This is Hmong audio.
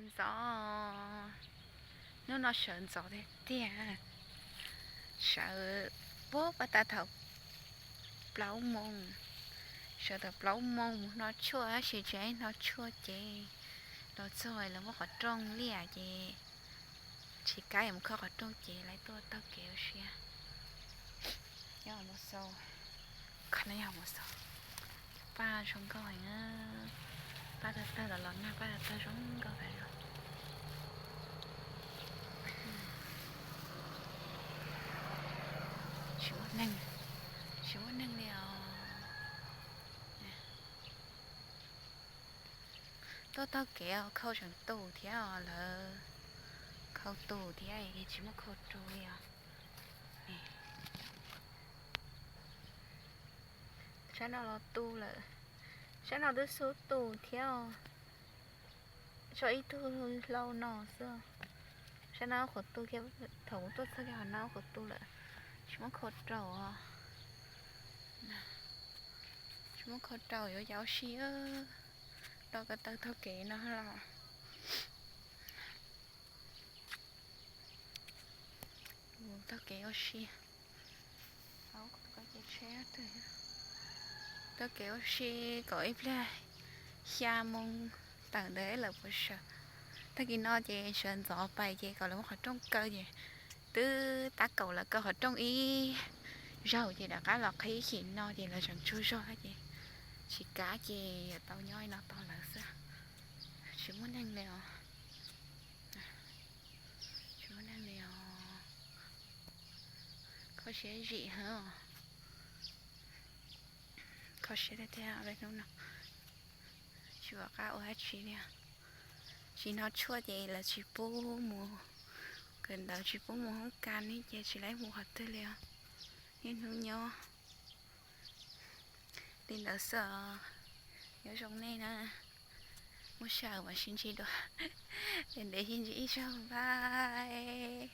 Ntxov, hnub no sawv ntxov tiag tiag. Sawv puag pas tas thaum plaub moos, sawv thaum plaub moos mus hno tshuaj tab sis tsis hnov tshuaj ces los txog lawv muab qhov rooj liaj ces tsis kam mus kho qhov rooj ces lawv tuaj taug kev ua si. Nyob mus xaus, qhov no yog mus xaus. Paj zoo nkauj heev, paj tawg tawg los los nag, paj tawg tawg zoo nkauj tas zog. Tsis muaj neeg, tsis muaj neeg li os. Tuaj taug kev khau tseem tu thiab os lawv, khau tu thiab tsis muaj khau rau li os. Sab no los tu lawm, sab no twb xub tu thiab os. Tso ib tug hlau no xwb. Sab no qhuav tu kiag, thaum kuv tuaj txog kiag qhov no qhuav tu lawm, tsis muaj khau rau os. Tsis muaj khau rau yuav ua cas ua si, rau ko taw taug kev no los. Taug kev ua si, taug kev ua si kom ib pliag xya moo tawm ntawd lawv puas sawv. Tag kis no ces sawv ntxov pais ces kom lawv muab qhov rooj kaw ces twb tab kaum lawv kaw qhov rooj ib zaug ces rov qab los qhib xim no ces lawv tseem tsaug zog ces tsis kav ces yuav tau nyob no tos lawv xwb. Tsis muaj neeg li os. Tsis muaj neeg li os. Kho siab zim heev os. Kho siab tiag tiag hnub no. Tsis pom qab ua dab tsi li. Tsis hnov tshuaj ces lawv tsis pub mus kawm ntawv, tsis pub mus hoob kas ne ces tsis laib mus qhov twg li os. Niaj hnub nyob li ntawd xwb os. Nyob zoo nej na. Muaj sij hawm mam sib ntsib dua. Ntev ntev sib ntsib ib zaug, bye.